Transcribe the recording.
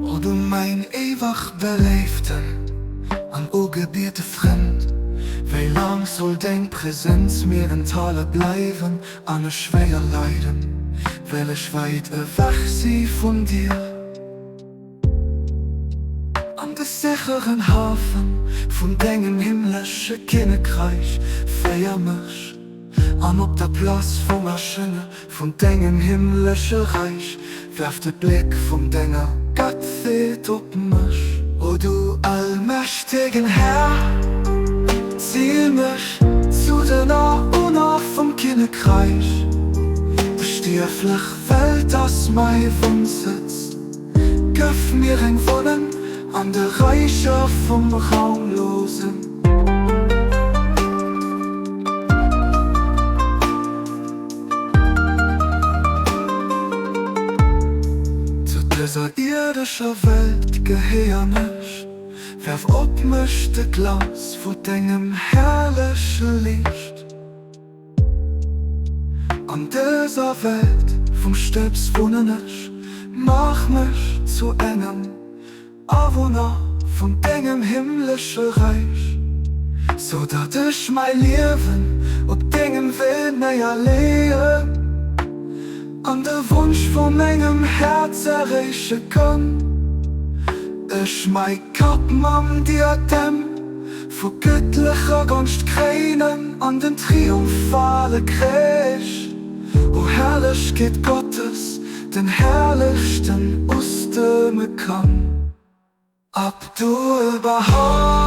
O du mäin éiweg beléiften an ugebiete Frënd, wéi laang soll deng Präsenz mir enthale bleiwen an ech schwéier leiden, well ech wäit ewech si vun dir? An de sécheren Hafen vun dengem himmlesche Kinnekreich féier mech, an op der Place vum Erschénge vun dengem himmlesche Reich werf de Bléck vun denger Gottheet op mech. O du allmächtegen Här, ziel mech zu den Awunner vum Kinnekreich, Déi stierflech Welt ass mäi Wunnsëtz. Gëff mir eng Wunneng an de Räicher vum Raumlosen. Zu dëser ierdescher Welt gehéiern ech, werf op mech de Glanz vu dengem herrleche Liicht. An dëser Welt vum Stëbs wunnen ech, maach mech zu engem Awunner vun dengem himmlesche Räich, sou datt ech mäi Liewen op dengem Wee néierleeën an de Wonsch vu mengem Häerz erreeche kann. Ech mäi Kapp mam Diadem Vu gëttlecher Gonscht kréinen an den triumphale Krich, o Herrlechkeet Gottes, den Herrlechsten ustëmme kann. Abdu'l-Bahá.